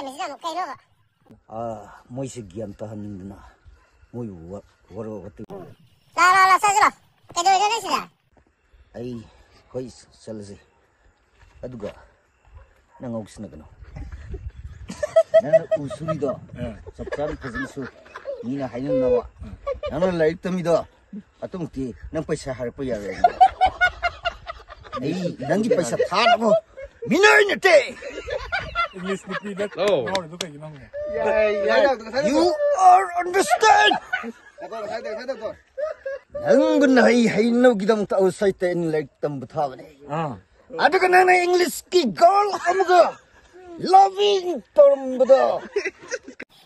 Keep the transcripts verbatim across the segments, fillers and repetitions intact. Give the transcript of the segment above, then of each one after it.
ꯃꯤꯁꯤꯅ ꯑꯃꯨꯛ ꯀꯩꯅꯣꯕ? ꯑꯥ, ꯃꯣꯏꯁꯦ ꯒ꯭ꯌꯥꯟ ꯇꯥꯍꯟꯅꯤꯡꯗꯅ ꯃꯣꯏꯕꯨ ꯋꯥ-, ꯋꯥꯔꯧ ꯋꯥꯇꯣꯏ꯫ ꯂꯥ, ꯂꯥ, ꯂꯥ, ꯆꯠꯁꯤꯂꯣ꯫ ꯀꯩꯗꯧꯔꯤꯅꯣ ꯅꯣꯏ ꯁꯤꯗ? ꯑꯩ ꯍꯣꯏ ꯆꯠꯂꯁꯤ꯫ ꯑꯗꯨꯒ ꯅꯪ ꯉꯥꯎꯁꯤꯟꯅꯒꯅꯨ꯫ ꯅꯪꯅ ꯎ ꯁꯨꯔꯤꯗꯣ ꯑꯥ꯫ ꯆꯞ ꯆꯥꯅ ꯐꯖꯅ ꯁꯨ꯫ ꯃꯤꯅ ꯍꯥꯏꯅꯅꯕ꯫ ꯑꯥ꯫ ꯅꯪꯅ ꯂꯥꯏꯔꯤꯛ ꯇꯝꯃꯤꯗꯣ ꯑꯗꯨꯃꯛꯇꯤ ꯅꯪ ꯄꯩꯁꯥ ꯍꯥꯏꯔꯛꯄ ꯌꯥꯔꯣꯏ꯫ ꯑꯩ ꯅꯪꯒꯤ ꯄꯩꯁꯥ ꯊꯥꯅꯕ ꯃꯤꯅꯥꯏ ꯅꯠꯇꯦ꯫ English ꯅꯨꯄꯤꯗ ꯑꯧ꯫ ꯉꯥꯎꯔꯤꯗꯣ ꯀꯩꯒꯤꯅꯣ ꯍꯪꯉꯦ꯫ ꯌꯥꯏ, ꯌꯥꯏ, ꯉꯁꯥꯏ ꯅꯪ ꯉꯁꯥꯏ ꯅꯪ ꯉꯁꯥꯏ ꯅꯪ ꯉꯁꯥꯏ ꯅꯪ ꯅꯪꯕꯨ ꯅꯍꯩ ꯍꯩꯅꯕꯒꯤꯗꯃꯛꯇ outside ꯑꯩꯅ ꯂꯥꯏꯔꯤꯛ ꯇꯝꯕ ꯊꯥꯕꯅꯦ꯫ ꯑꯥ꯫ ꯑꯗꯨꯒ ꯅꯪꯅ English ꯀꯤ girl ꯑꯃꯒ loving ꯇꯧꯔꯝꯕꯗꯣ꯫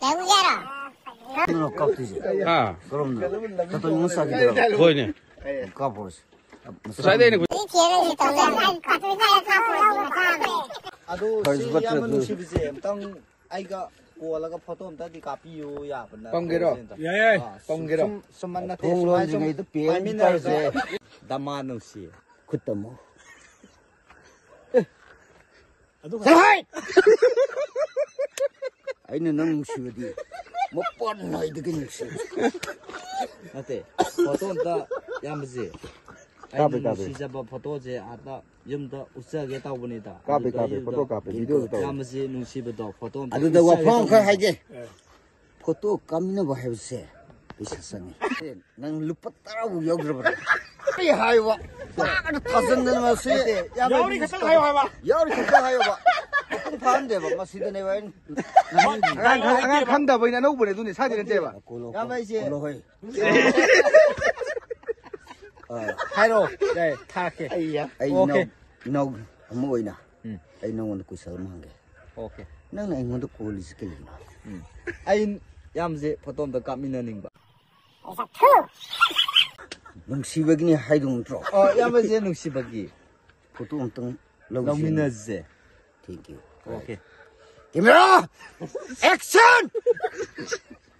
ꯀꯩꯗꯧꯒꯦꯔꯣ? ꯀꯩꯅꯣ ꯀꯥꯞꯇꯣꯏꯁꯦ? ꯑꯥ꯫ ꯀꯔꯝꯅ? ꯀꯇꯟ ꯃꯆꯥꯒꯤꯗꯨꯔꯣ? ꯍꯣꯏꯅꯦ꯫ ꯀꯥꯞꯄꯣꯁꯦ꯫ ꯉꯁꯥꯏꯗꯩ ꯑꯩꯅ ꯃꯤ ꯊꯤꯔꯒ ꯇꯧ ꯌꯥꯔꯦ꯫ ꯑꯗꯣ ꯁꯤ ꯐꯔꯁꯨ ꯏꯌꯥꯝꯕ ꯐꯠꯇ꯭ꯔꯁꯨ꯫ ꯅꯨꯡꯁꯤꯕꯁꯦ ꯑꯝꯇꯪ ꯑꯩꯒ ꯀꯣꯜꯂꯒ ꯐꯣꯇꯣ ꯑꯝꯇꯗꯤ ꯀꯥꯞꯄꯤꯌꯨ ꯌꯥꯕ ꯅꯠꯇ꯭ꯔꯣ? ꯄꯝꯒꯦꯔꯣ? ꯌꯥꯏ, ꯌꯥꯏ, ꯑꯥ, ꯁꯨꯝ, ꯄꯝꯒꯦꯔꯣ? ꯁꯨꯝ, ꯁꯨꯝ ꯅꯠꯇꯦ, ꯊꯣꯡ ꯁꯨꯃꯥꯏꯅ ꯁꯨꯝ ꯂꯣꯟꯗ꯭ꯔꯤꯉꯩꯗ ꯄꯦꯟ ꯄꯥꯏꯃꯤꯟꯅꯔꯒ꯫ ꯇꯧꯁꯦ꯫ ꯗꯃꯥ ꯅꯨꯡꯁꯤ꯫ ꯈꯨꯠ ꯇꯝꯃꯣ꯫ ꯑꯗꯨ ꯆꯠꯂꯣꯍꯦ! ꯑꯩꯅ ꯅꯪ ꯅꯨꯡꯁꯤꯕꯗꯤ ꯃꯄꯥꯟ ꯅꯥꯏꯗꯒꯤ ꯅꯨꯡꯁꯤ꯫ ꯅꯠꯇꯦ, ꯐꯣꯇꯣ ꯑꯝꯇ ꯏꯌꯥꯝꯕꯁꯦ꯫ ꯑꯩꯅ ꯀꯥꯞꯄꯦ, ꯀꯥꯞꯄꯦ꯫ ꯅꯨꯡꯁꯤꯖꯕ ꯐꯣꯇꯣꯁꯦ ꯑꯥꯗ ꯌꯨꯝꯗ ꯎꯠꯆꯒꯦ ꯇꯧꯕꯅꯤꯗ꯫ ꯀꯥꯞꯄꯦ, ꯑꯗꯨꯗ ꯀꯥꯞꯄꯦ, ꯌꯨꯝꯗ ꯐꯣꯇꯣ ꯀꯥꯞꯄꯦ, ꯚꯤꯗꯤꯑꯣꯁꯨ ꯇꯧꯋꯦ꯫ ꯏꯌꯥꯝꯕꯁꯦ ꯅꯨꯡꯁꯤꯕꯗꯣ ꯐꯣꯇꯣ ꯑꯝꯇ ꯑꯗꯨꯗ ꯎꯠꯆꯒꯦ ꯋꯥꯐꯝ ꯑꯃꯈꯛ ꯇꯧꯕꯅꯤꯗ꯫ ꯍꯥꯏꯒꯦ꯫ ꯐꯣꯇꯣ ꯀꯥꯞꯃꯤꯟꯅꯕ ꯍꯥꯏꯕꯁꯦ ꯄꯩꯁꯥ ꯆꯪꯉꯤ꯫ ꯅꯪ ꯂꯨꯄꯥ ꯇꯔꯥꯕꯨ ꯌꯥꯎꯗ꯭ꯔꯕ꯭ꯔꯥ? ꯑꯩ ꯍꯥꯏꯕ, ꯐꯖꯅ ꯊꯥꯖꯟꯗꯅ ꯃꯁꯤ ꯅꯠꯇꯦ, ꯏꯌꯥꯝꯕ ꯌꯥꯎꯔꯤ ꯈꯛꯇꯪ ꯍꯥꯏꯌꯣ ꯍꯥꯏꯕ꯫ ꯌꯥꯎꯔꯤ ꯈꯛꯇꯪ ꯍꯥꯏꯌꯣꯕ꯫ ꯃꯄꯨꯡ ꯐꯥꯍꯟꯗꯦꯕ, ꯃꯁꯤꯗꯅꯦꯕ ꯑꯩꯅ ꯑꯉꯥꯡ ꯈꯪ-, ꯑꯉꯥꯡ ꯈꯪꯗꯕꯩꯅꯦ, ꯑꯅꯧꯕꯅꯦ, ꯑꯗꯨꯅꯦ ꯁꯥꯗꯤ ꯅꯠꯇꯦꯕ꯫ ꯀꯣꯜꯂꯣ, ꯏꯌꯥꯝꯕ ꯑꯩꯁꯦ ꯀꯣꯜꯂꯣ, ꯍꯣꯏ꯫ ꯑꯥ, ꯍꯥꯏꯔꯛꯑꯣ, ꯌꯥꯏ, ꯊꯥꯔꯛꯀꯦ꯫ ꯑꯩ ꯑꯣꯀꯦ꯫ ꯏꯅꯥꯎ, ꯏꯅꯥꯎ ꯑꯃ ꯑꯣꯏꯅ ꯎꯝ꯫ ꯑꯩ ꯅꯉꯣꯟꯗ ꯀꯣꯏꯁꯟ ꯑꯃ ꯍꯪꯒꯦ꯫ ꯑꯣꯀꯦ꯫ ꯅꯪꯅ ꯑꯩꯉꯣꯟꯗ ꯀꯣꯜꯂꯤꯁꯤ ꯀꯩꯒꯤꯅꯣ? ꯎꯝ꯫ ꯑꯩ ꯏꯌꯥꯝꯕꯁꯦ ꯐꯣꯇꯣ ꯑꯝꯇ ꯀꯥꯞꯃꯤꯟꯅꯅꯤꯡꯕ꯫ ꯅꯨꯡꯁꯤꯕꯒꯤꯅꯤ ꯍꯥꯏꯗꯧ ꯅꯠꯇ꯭ꯔꯣ? ꯑꯣ, ꯏꯌꯥꯝꯕꯁꯦ ꯅꯨꯡꯁꯤꯕꯒꯤ꯫ ꯐꯣꯇꯣ ꯑꯝꯇꯪ ꯂꯧꯁꯤ꯫ ꯂꯧꯃꯤꯟꯅꯁꯦ꯫ Thank you. Okay. Camera! Action!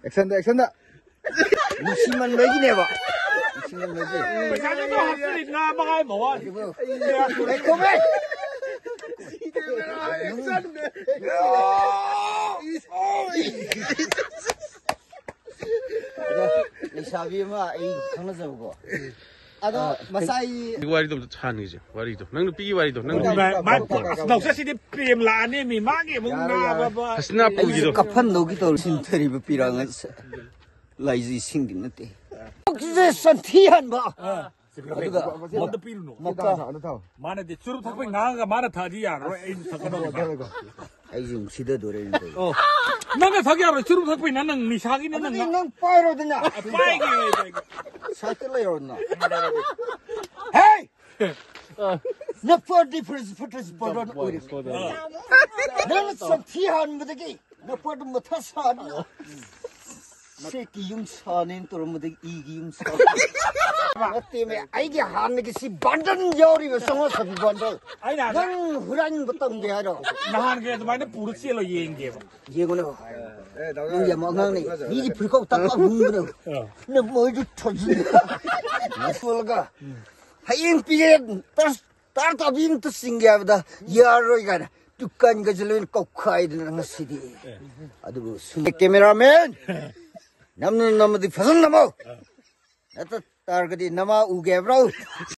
ꯑꯦꯛꯁꯟꯗ, ꯑꯦꯛꯁꯟꯗ꯫ ꯅꯨꯡꯁꯤꯃꯟꯕꯒꯤꯅꯦꯕ꯫ ꯅꯨꯡꯁꯤꯃꯟꯕꯒꯤ꯫ ꯄꯩꯁꯥꯁꯨ ꯑꯗꯨꯝ ꯍꯥꯞꯆꯤꯜꯂꯤ, ꯉꯥ ꯃꯉꯥ ꯃꯋꯥ꯫ ꯉꯥꯏꯈꯣꯃꯦ꯫ ꯑꯗꯣ ꯂꯩꯁꯥꯕꯤ ꯑꯃ ꯑꯩ ꯈꯪꯅꯖꯕꯀꯣ꯫ ꯑꯗꯣ ꯃꯁꯥꯏ ꯋꯥꯔꯤꯗꯣ ꯑꯝꯇ ꯁꯥꯟꯅꯈꯤꯁꯦ, ꯋꯥꯔꯤꯗꯣ꯫ ꯅꯪ ꯅꯨꯄꯤꯒꯤ ꯋꯥꯔꯤꯗꯣ, ꯅꯪ ꯅꯨꯄꯤ ꯃꯥꯏ, ꯃꯥꯏ, ꯑꯁ, ꯅꯥꯎꯆꯥꯁꯤꯗꯤ ꯄ꯭ꯔꯦꯝ ꯂꯥꯛꯑꯅꯦꯃꯤ, ꯃꯥꯒꯤ ꯑꯃꯨꯛ ꯅꯥꯕ꯫ ꯑꯁ, ꯅꯥ ꯑꯩꯁꯦ ꯄꯨꯈꯤꯗꯣ꯫ ꯀꯞꯐꯟꯗꯧꯒꯤ ꯇꯧꯔꯤ꯫ ꯁꯤꯟꯊꯔꯤꯕ ꯄꯤꯔꯥꯡ ꯑꯁꯦ ꯂꯥꯏꯖꯤ ꯏꯁꯤꯡꯗꯤ ꯅꯠꯇꯦ꯫ ꯁꯤꯁꯦ ꯁꯟꯊꯤ ꯍꯟꯕ꯫ ꯑꯥ꯫ ꯑꯗꯨꯒ ꯃꯉꯣꯟꯗ ꯄꯤꯔꯨꯅꯨ꯫ ꯃꯀꯥ꯫ ꯃꯥꯅꯗꯤ ꯆꯨꯔꯨꯞ ꯊꯛꯄꯩ ꯉꯥꯡꯉꯒ ꯃꯥꯅ ꯊꯛꯑꯗꯤ ꯌꯥꯔꯔꯣꯏ, ꯑꯩꯁꯨ ꯊꯛꯀꯗꯧꯅꯤ꯫ ꯑꯩꯁꯨ ꯑꯃꯨꯛ ꯁꯤꯗꯗꯣꯔꯦ, ꯑꯩꯅ ꯇꯧꯔꯤꯁꯦ꯫ ꯑꯣ꯫ ꯅꯪꯅ ꯊꯛ ꯌꯥꯔꯣꯏ, ꯆꯨꯔꯨꯞ ꯊꯛꯄꯩꯅ ꯅꯪ ꯅꯤꯁꯥꯒꯤꯅ ꯅꯪ ꯑꯗꯨꯗꯤ ꯉꯥ-, ꯅꯪ ꯄꯥꯏꯔꯣꯗꯅ꯫ ꯑ, ꯄꯥꯏꯒꯦ, ꯄꯥꯏꯒꯦ꯫ ꯁꯥꯏꯠꯇ ꯂꯩꯔꯣꯗꯅ꯫ ꯍꯦ! ꯅꯄꯥꯗꯤ ꯐ꯭ꯔꯤꯖ ꯐꯠꯇ꯭ꯔꯁꯨ ꯄꯥꯏꯔꯣ ꯑꯣꯏꯔꯦ꯫ ꯅꯪ ꯁꯟꯊꯤ ꯍꯥꯟꯕꯗꯒꯤ ꯅꯄꯥꯗꯨ ꯃꯊꯥ ꯁꯥꯗꯅ꯫ ꯁꯦꯛꯀꯤ ꯌꯨꯝ ꯁꯥꯅꯦꯅ ꯇꯧꯔꯝꯕꯗꯒꯤ ꯏꯒꯤ ꯌꯨꯝ ꯁꯥ꯫ ꯅꯠꯇꯦꯃꯦ, ꯑꯩꯒꯤ ꯍꯥꯟꯅꯒꯤ ꯁꯤ ꯕꯟꯗꯜ ꯌꯥꯎꯔꯤꯕ ꯆꯥꯝꯃꯉꯥ ꯁꯥꯕꯤ ꯕꯟꯗꯜ꯫ ꯑꯩꯅ ꯍꯥꯟꯅ ꯅꯪ ꯍꯨꯔꯥꯟꯕ ꯇꯝꯒꯦ ꯍꯥꯏꯔꯣ? ꯅꯍꯥꯟꯒꯤ ꯑꯗꯨꯃꯥꯏꯅ ꯄꯨꯔ ꯆꯦꯜꯂꯣ ꯌꯦꯡꯒꯦꯕ꯫ ꯌꯦꯡꯉꯨꯅꯦ꯫ ꯅꯪ ꯌꯥꯝ ꯑꯉꯥꯡꯅꯦ꯫ ꯃꯤꯒꯤ ꯐꯨꯔꯤꯠꯈꯥꯎ ꯇꯞ ꯇꯞ ꯍꯨꯟꯕꯅꯦ꯫ ꯑꯥ꯫ ꯅꯪ ꯃꯣꯏꯗꯨ ꯊꯣꯟꯖꯤꯟ-, ꯅꯁꯣꯜꯂꯒ꯫ ꯍꯌꯦꯡ ꯄꯤꯔꯦ, ꯇꯔ-, ꯇꯔꯥ ꯇꯥꯕꯤ ꯑꯝꯇ ꯆꯤꯡꯒꯦ ꯍꯥꯏꯕꯗ ꯌꯥꯔꯣꯏ ꯀꯥꯏꯅ ꯗꯨꯀꯥꯟꯒꯁꯦ ꯂꯣꯏꯅ ꯀꯧꯈꯥꯏꯗꯅ ꯉꯁꯤꯗꯤ꯫ ꯑꯦ꯫ ꯑꯗꯨꯕꯨ ꯁꯨꯝ ꯀꯦꯃꯦꯔꯥꯃꯦꯟ, ꯅꯝꯅ ꯅꯝꯃꯗꯤ ꯐꯖꯅ ꯅꯝꯃꯣ꯫ ꯑꯥ꯫ ꯅꯠꯇ ꯇꯥꯔꯒꯗꯤ ꯅꯃꯥ ꯎꯒꯦ ꯍꯥꯏꯕ꯭ꯔꯣ?